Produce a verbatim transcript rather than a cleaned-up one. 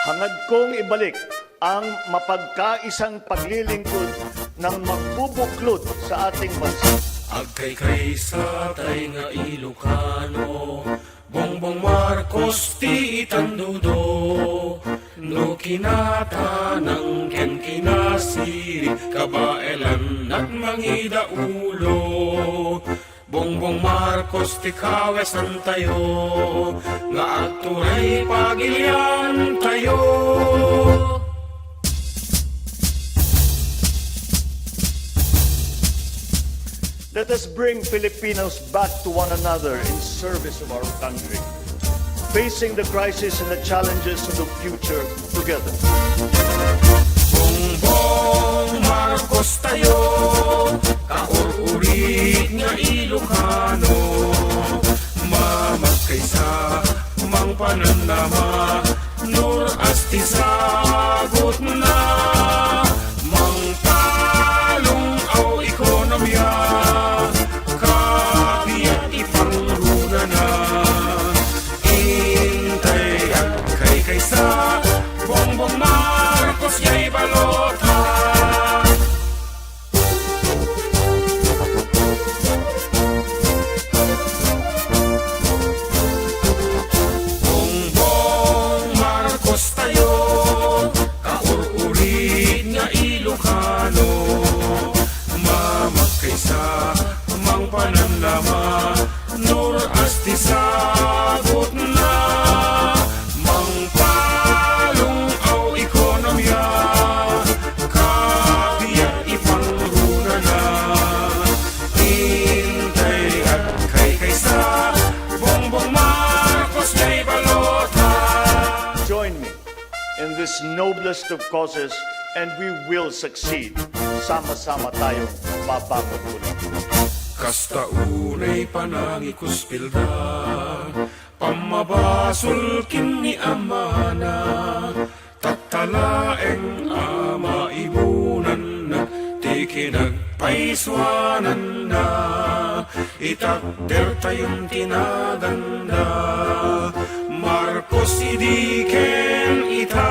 Hangad kong ibalik ang mapagkaisang paglilingkod ng magbubuklod sa ating bansa. Agkaykaysa tay nga Ilocano, Bongbong Marcos ti itandudo. No kinatanang ken kinasirig, kabaelan at mangidaulo. Bongbong Marcos ti kawesantayo, nga agturay pagiliantayo. Let us bring Filipinos back to one another in service of our country, facing the crisis and the challenges of the future together. Bongbong Marcos tayo, kaur-urit nga Ilocano, mamagkaysa, mangpanannama, Nur-as ti sagutna, mangpalung-aw ekonomia, kabiat ipangrunana. Intay agkaykaysa, Bongbong Marcos jay balota. Bongbong Marcos tayo, kaur-urit nga Ilocano, mamagkaysa, mangpanannama, Nur-as ti sagutna, mangpalung-aw ekonomia, kabiat ipangrunana. Intay agkaykaysa, Bongbong Marcos jay balota. Join me in this noblest of causes and we will succeed. Sama-sama tayong babangon ulit. Kasta unay panangikuspilda, pammabasol ken ni amana, tatta laeng a maibunanna ti kinagpaysuananna. Itakdertayon ti naganda, Marcos idi ken ita.